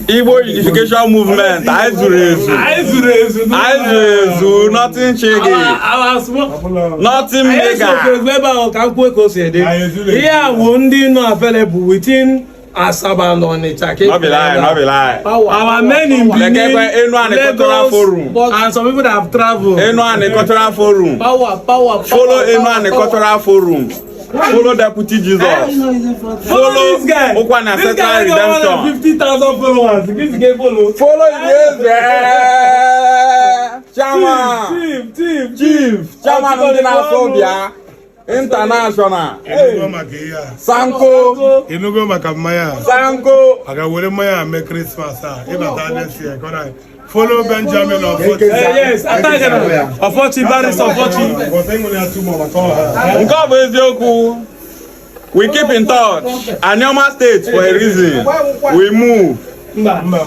Igbo Unification Movement, anyị zuru ezu. Anyị zuru ezu. Anyị zuru ezu, nothing chigi. Our small Nothing anyị mega. sokwere ebe ahụ ka m kwuo ka o si dị. Ihe a bụ ndị nọ available within Asaba na Onitsha ka No be lie, no be lie. Our men in Benin, Lekekwe Enuani Cultural Lagos, Forum. and some people that have traveled. Enuani Cultural Forum. Power, power. Follow Enuani Cultural Forum. Follow Deputy Jesus. Follow this guy. Ụkwana This guy Ancestral got more than Redemption. 50,000 followers. This guy follow. Follow Igweze. Chairman. Chief, chief, Chief. Chairman ndị na-asọ bịa. International. Ịnụgo maka ihe a? Sanko. Ịnụgo maka mmanya a? Sanko. A ga-were mmanya a mee Christmas a ịbata next year kọrọ anyị. Follow Benjamin Ofochi. Yes, Atagana. Ofochi, Barrister Ofochi. But enwere ya tumor maka ọha. Nke ọ bụ eziokwu. We keep in touch. Anioma State for a reason. We move. Mba. Mba.